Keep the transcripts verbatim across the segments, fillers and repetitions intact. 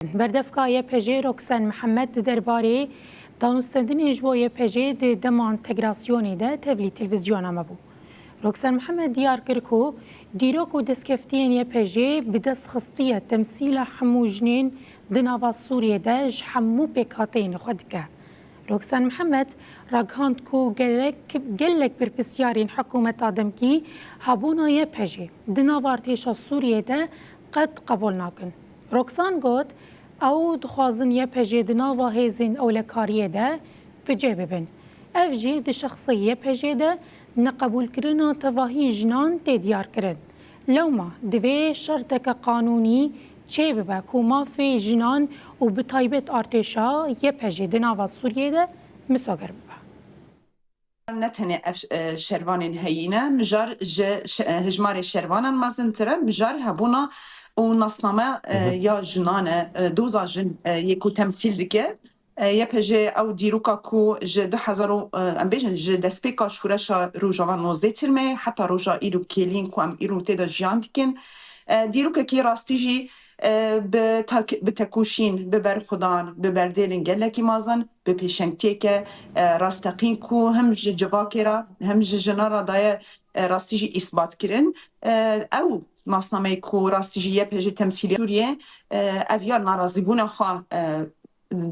Berdevka Y P J Roksen Mihemed di derbarê danûstendinê ji bo Y P J di dema entegrasyonê de tevlî televîzyona me bû. Roksen Mihemed diyar kir ku dîrok û destkeftiyên Y P J bi dest xistiye temsîla hemû jinên di nava Sûriyê de ji hemû pêkhateyên xwe dike. Roksen Mihemed ragihand ku gelek, gelek berpirsiyarên hikûmeta demkî hebûna Y P J di nava artêşa Sûriyê de qet qebûl nakin. Roksen got, ew dixwazin Y P J di nava hêzên ewlekariyê de bi cih bibin. Ev jî di şexsê Y P J de neqebûlkirina tevahî jinan tê diyarkirin. Lewma divê şerteke qanûnî çêbibe ku mafê jinan û bi taybet artêşa Y P J di nava Sûriyê de misoger bibe. Ne tenê ev, e, şervanên heyî ne, mijar ji şe-, e, hejmarê şervanan mezintir e, mijar hebûna û nasname, e, Hı hı. ya jinan e, e, doza jin, e, yê ku temsîl dike. E, Y P J ew dîroka ku ji du hezar û, e, em bêjin, ji destpêka şoreşa Rojava nozdeh Tirmeyê heta roja îro kêlîn ku em îro tê de jiyan dikin. E, dîrokekî rastî jî, e, bi tak-, bi tekoşîn, bi berxwedan, bi berdêlên gelekî mezin, bi pêşengtiyeke, e, rasteqîn ku hem ji civakê re hem ji jina re daye, e, rastî jî îsbat kirin. E, ew nasnameyê ku rastî jî Y P J temsîlê Sûriyê, e, ev ya narazîbûna xwe, e,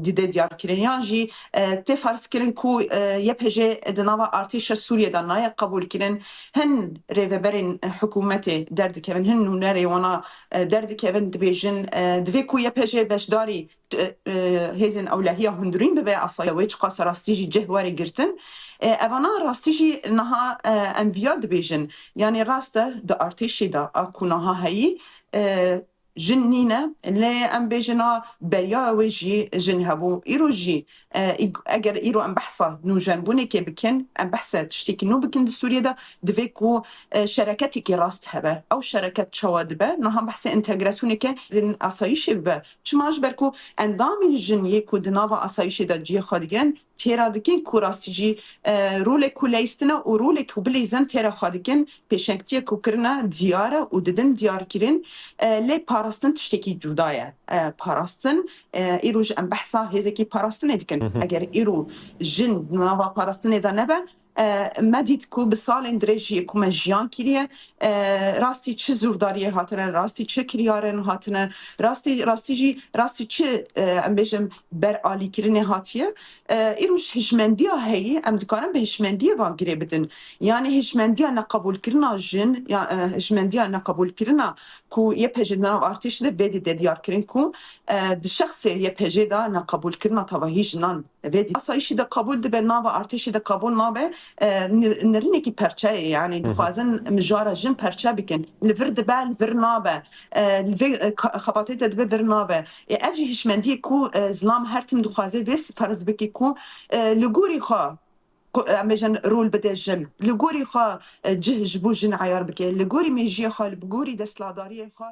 dide diyar kirin. Yan jî, e, tê ferz kirin ku, e, Y P J di nava artêşa Sûriyê de nayê qebûl kirin. Hin rêveberên hikûmetê derdikevin, hin nûnerê wana, e, derdikevin, dibêjin, e, divê ku Y P J beşdarî, e, e, hêzên ewlehiya hundirîn bibe, asayî wê çiqas rastî jî cih were girtin. E, evana rastî jî niha, e, em viya dibêjin. Yanî rast e, di artêşê de a ku niha heyî, e, jin nîne, lê em bêjin a beriya wê jî jin hebû. Îro jî, e, îg-, eger îro em behsa nûjenbûnekê bikin, em behsa tiştekî nû bikin di Sûriyê de, divê ku, e, şereketekî rast hebe. Ew şereket çawa dibe? Niha behsê entegrasyoneke zin asayîşê bibe. Çima? Ji ber ku endamên jin yê ku di nava asayîşê de cihê xwe digirin, têra dikin ku rastî jî, e, rolek ku leyîstine û rolek ku bileyzin têra xwe dikin, pêşengtiyek ku kirine diyar e û didin diyar kirin, e, lê parastin tiştekî cuda ye. E, parastin, e, îro ji em behsa hêzekî parastinê dikin. Hı hı. Eger îro jin di nava parastinê de nebe, e, me dît ku bi salên dirêj jî ku me jiyan kiriye, e, rastî çi zûrdariyê hatine, rastî çi kiryarên hatine, rastî, rastî jî, rastî çi, e, em bêjim, beralîkirinê hatiye. E, îro ji hişmendiya heyî, em dikarin bi hişmendiyê ve girê bidin. Yanî hişmendiya neqebûlkirina jin, ya, e, hişmendiya neqebûlkirina ku Y P J di nav artêşê de vê dî de diyar kirin ku, e, di şexsê Y P J de neqebûlkirina tevahî jinan vê dî. Asayîşî de qebûl dibe, nava artêşê de qebûl nabe, e, nir-, nirinekî perçe ye, yanî Hı hı. dixwazin mijara jin perçe bikin. Li vir dibe, li vir nabe. E, li vê, e, ka-, xebatê de dibe, vir nabe. Ê, ev jî hişmendiyê ku, e, zilam her tim dixwaze vê s-, ferz bike ku, e, li gorî xwe, ku, em bêjin rol bide jin. Li gorî xwe, e, cih ji bo jin eyar bike. Li gorî mêjiyê xwe, li gorî desthilatdariyê xwe.